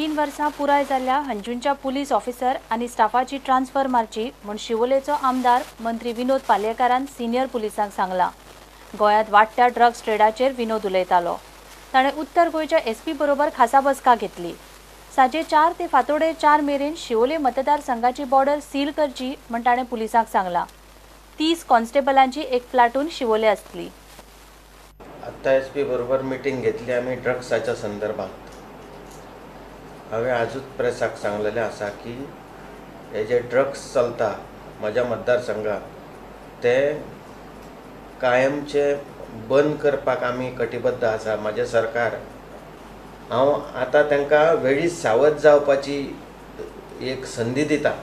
3 वर्सां पुराय जाल्ल्या हंजूंच्या पुलीस ऑफिसर आनी स्टाफाची ट्रान्सफर मारची म्हूण शिवोलेचो आमदार मंत्री विनोद पालयेकारान सिनियर पुलिसांक सांगलां. गोंयांत वाडट्या ड्रग्स ट्रेडाचेर विनोद उलयतालो. ताणें उत्तर गोंयच्या एसपी बरोबर खासा बसका घेतली. सांजे 4 ते फांतोडेर 4 मेरेन शिवोले मतदारसंघाची बॉर्डर सील करची म्हूण ताणें पुलिसांक सांगलां. 30 कॉन्स्टेबलांची एक प्लाटून शिवोले आसतली. आत्ता एसपी बरोबर मिटींग घेतली आमी ड्रग्साच्या संदर्भात. हांवें आजूच प्रेसाक सांगलेलें आसा की हे जे ड्रग्स चलता म्हज्या मतदारसंघात ते कायमचे बंद करपाक आमी कटिबद्ध आसा. म्हाजें सरकार हांव आतां तांकां वेळी सावध जावपाची एक संदी दिता.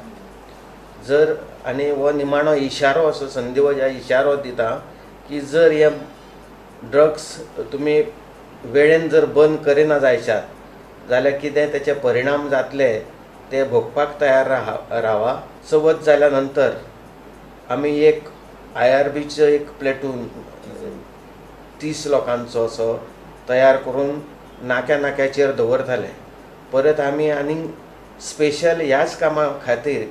जर आनी हो निमाणो इशारो असो संदी हो इशारो दिता की जर हे ड्रग्स तुमी वेळेन जर बंद करिना जायशात जाल्यार कितें तेचे परिणाम जातले ते भोगपाक तयार रावा. चवथ जाल्या नंतर आमी एक IRBचो एक प्लेटून 30 लोकांचो असो तयार करून नाक्या नाक्याचेर दवरताले. परत आमी आनीक स्पेशल ह्याच कामा खातीर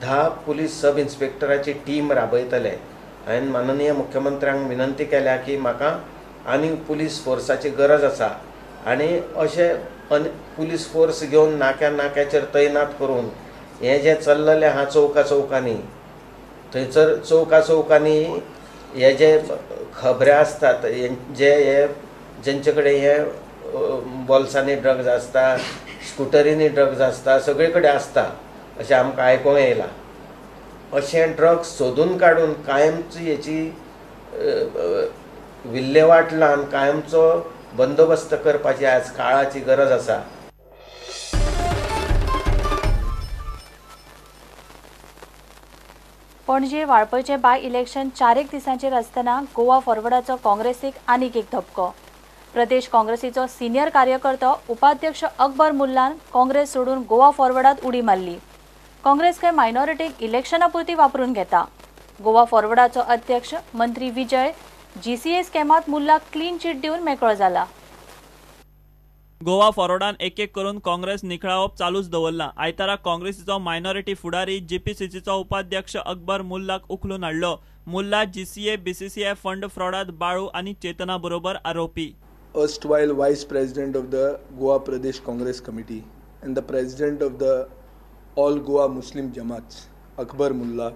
10 पुलीस सब इन्स्पेक्टराची टीम राबयतले. हांवें माननीय मुख्यमंत्र्यांक विनंती केल्या की म्हाका आनीक पुलीस फोर्साची गरज आसा आनी अशें पुलीस फोर्स घेवन नाक्या नाक्याचेर तैनात करून हें जें चल्ललें आहा चौका चौकांनी, थंयसर चौका चौकांनी हे जे खबरे आसतात जे हे जेंचे कडेन हे बोल्सांनी ड्रग्स आसता, स्कुटरींनी ड्रग्स आसता, सगळे कडेन आसता अशें आमकां आयकूंक येयलां. अशें ड्रग्स सोदून काडून कायमची हेची विल्लेवाट लावन कायमचो बंदोबस्त करपाची आज काळाची गरज आसा. पणजे वाळपयचें बाय इलेक्शन 4 दिसांचेर आसतना गोवा फॉरवर्डाचो काँग्रेसीक आनीक एक धपको. प्रदेश काँग्रेसीचो सिनियर कार्यकर्तो उपाध्यक्ष अकबर मुल्लान काँग्रेस सोडून गोवा फॉरवर्डात उडी मारली. काँग्रेस खंय मायनॉरिटीक इलेक्शना पुरती वापरून घेता. गोवा फॉरवर्डाचो अध्यक्ष मंत्री विजय GCA स्कॅमात मुल्लाक क्लीन चिट दिवन मेकळो जाला. गोवा फॉरवर्डान एक एक करून काँग्रेस निखळावप चालूच दवरलां. आयतारा काँग्रेसीचो मायनॉरिटी फुडारी GPCCचो उपाध्यक्ष अकबर मुल्लाक उखलून हाडलो. मुल्ला GCA BCCI fund फ्रॉडात बाळू आनी चेतना बरोबर आरोपी. Erstwhile Vice President of the Goa Pradesh Congress Committee and the President of the All Goa Muslim Jamaats, Akbar Mulla,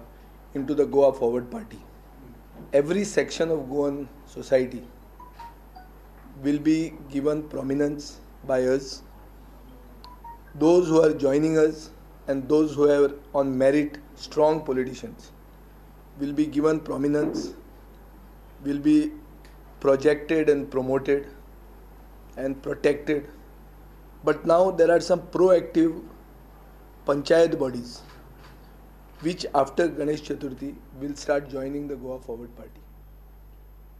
into the Goa Forward Party. Every section of Goan society will be given prominence by us. Those who are joining us and those who are on merit strong politicians will be given prominence, will be projected and promoted and protected. But now there are some proactive panchayat bodies which after Ganesh Chaturthi will start joining the Goa Forward Party.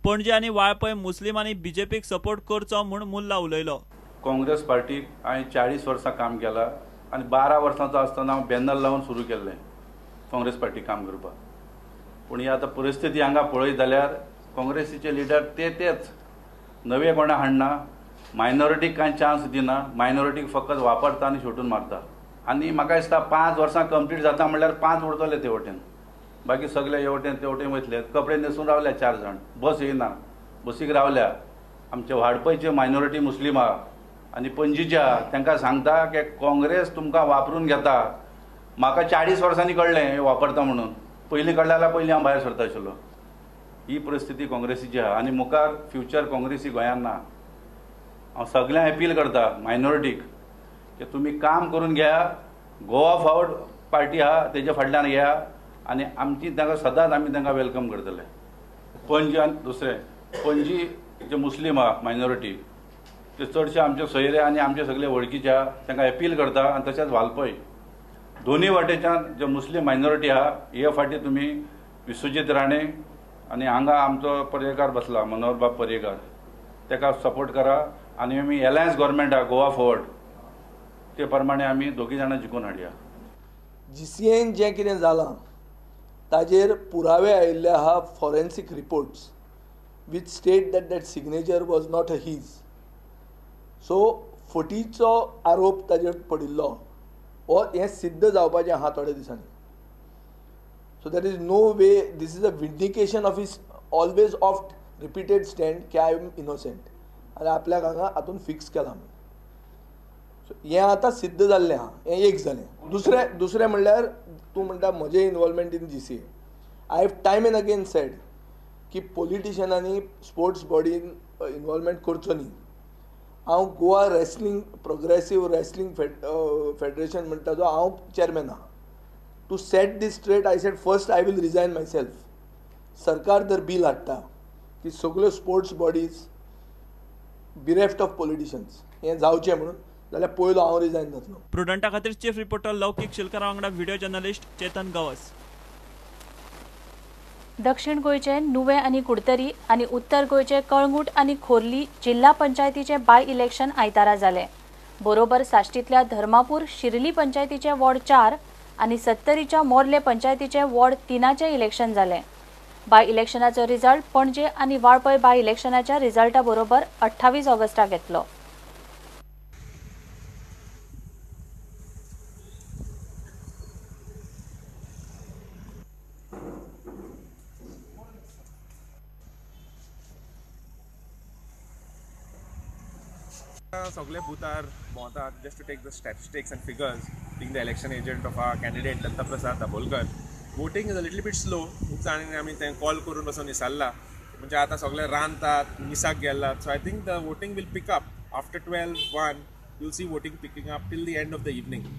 Panaji आनी वाळपय मुस्लिम आनी बीजेपीक support करचो म्हूण मुल्ला उलयलो. काँग्रेस पार्टीक हांवें 40 वर्सां काम केलां आनी 12 वर्सांचो आसतना हांव बॅनर लावन सुरू केल्लें काँग्रेस पार्टी काम करपाक. पूण ही आतां परिस्थिती हांगा पळयत जाल्यार काँग्रेसीचे लिडर ते तेच नवे कोणा हाडना, मायनॉरिटीक कांय चान्स दिना, मायनॉरिटीक फकत वापरता आनी शेवटून मारता. आनी म्हाका दिसता 5 वर्सां कंप्लीट जाता म्हणल्यार 5 उरतले ते वटेन, बाकी सगळे हे वटेन ते वटेन वयतले. कपडे न्हेसून रावल्या 4 जाण, बस येयना, बसीक रावल्या. आमचे वाळपयचे मायनॉरिटी मुस्लिम आहा आनी पणजीच्या तांकां सांगता की काँग्रेस तुमकां वापरून घेता. म्हाका 40 वर्सांनी कळ्ळें हे वापरता म्हणून, पयलीं कळ्ळें जाल्यार पयलीं हांव भायर सरता आशिल्लो. ही परिस्थिती काँग्रेसीची आहा आनी मुखार फ्युचर काँग्रेसी गोंयांत ना. हांव सगळ्यांक अपील करता मायनॉरिटीक की तुमी काम करून घेया, गोवा फॉरवर्ड पार्टी आहा तेजे फाटल्यान घेया आनी आमची तांकां सदांच आमी तांकां welcome करतले. पणजी आनी दुसरें पणजी जे मुस्लीम आहा मायनॉरिटी ते चडशे आमचे सोयरे आनी आमचे सगळे वळखीचे आहा, तांकां अपील करता. आनी तशेंच वाळपय दोनूय वाटेच्यान जे मुस्लीम मायनॉरिटी आहा हे फाटी तुमी विश्वजीत राणे आनी हांगा आमचो पर्येकार बसला मनोहरबाब पर्येकार ताका सपोर्ट करा. आनी आमी एलायन्स गव्हर्मेंट आहा गोवा फॉरवर्ड ते प्रमाणे आमी दोगी जाणां जिखून हाडया. GCAन जें कितें जालां ताजेर पुरावे आयिल्ले आहा forensic reports which state that that signature was not a his. So फटीचो आरोप ताजेर पडिल्लो हो हें सिद्ध जावपाचें आहा थोड्या दिसांनी. So there is no way, this is a vindication of his always oft repeated stand की I am innocent आनी आपल्याक हांगा हातून फिक्स केला म्हणून. सो हें आतां सिद्ध जाल्लें आहा, हें एक जालें. दुसरें दुसरें म्हणल्यार तूं म्हणटा म्हजें involvement in GCA. I have time and again said की पॉलिटिशियनांनी स्पोर्ट्स बॉडीन इनवॉल्वमेंट करचो न्ही. हांव Goa wrestling progressive wrestling federation म्हणटा जो हांव चॅरमॅन आहा. To set this straight I said first I will resign myself. सरकार जर बील हाडटा की सगळ्यो sports bodies bereft of politicians हें जावचें म्हणून जाल्यार पयलो हांव रिजायन जातलो. प्रुडंटा खातीर चीफ रिपोर्टर लौकीक शिलकरा वांगडा व्हिडिओ जर्नलिस्ट चेतन गवस. दक्षिण गोंयचे नुवें आनी कुडतरी आनी उत्तर गोंयचे कळंगूट आनी खोर्ली जिल्हा पंचायतीचे बाय इलेक्शन आयतारा जालें. बरोबर साश्टींतल्या धर्मापूर शिर्ली पंचायतीचे वॉर्ड 4 आनी सत्तरीच्या मोर्ले पंचायतीचे वॉर्ड 3 इलेक्शन जालें. बाय इलेक्शनाचो रिजल्ट पणजे आनी वाळपय बाय इलेक्शनाच्या रिजल्टा बरोबर 28 ऑगस्टाक येतलो. सगळे बुथार भोंवतात just to take the statistics and figures. Being the election agent of our candidate Dattaprasad Dabholkar, voting is a little bit slow. खूब जाणांनी आमी तें कॉल करून बसून विचारला, म्हणजे आतां सगळे रांदतात, मिसाक गेलात. So I think the voting will pick up after 12-1. You will see voting picking up till the end of the evening.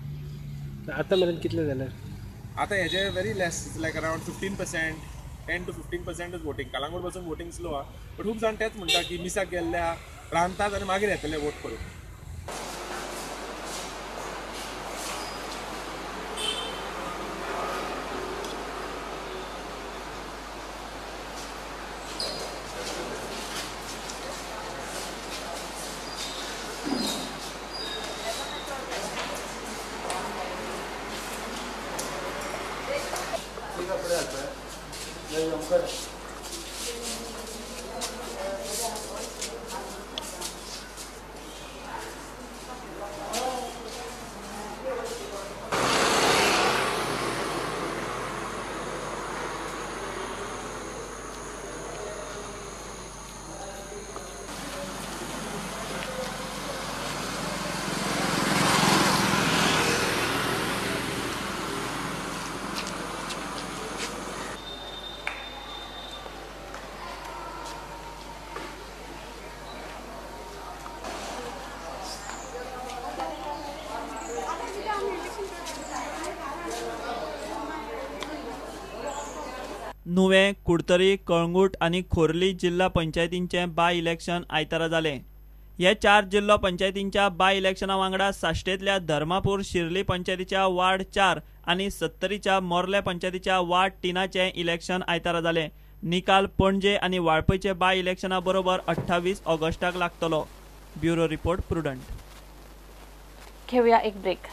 आतां मेरेन कितले जाले? आतां हेजे very less, like around 15%, 10 to 15% is voting. Calangute पासून वोटींग स्लो आहा, but खूब जाण तेच म्हणटा की मिसाक गेल्ल्या रांदतात आनी मागीर येतले वोट करूंक. नुवें, कुडतरी, कळंगूट आनी खोर्ली जिल्हा पंचायतींचें बाय इलेक्शन आयतारा जालें. हे 4 जिल्लो पंचायतींच्या बाय इलेक्शना वांगडा साश्टेंतल्या धर्मापूर शिर्ली पंचायतीच्या वार्ड 4 आनी सत्तरीच्या मोर्ले पंचायतीच्या वार्ड 3 इलेक्शन आयतारा जालें. निकाल पणजे आनी वाळपयचे बाय इलेक्शना बरोबर 28 ऑगस्टाक लागतलो. Bureau report, Prudent. घेऊया एक ब्रेक.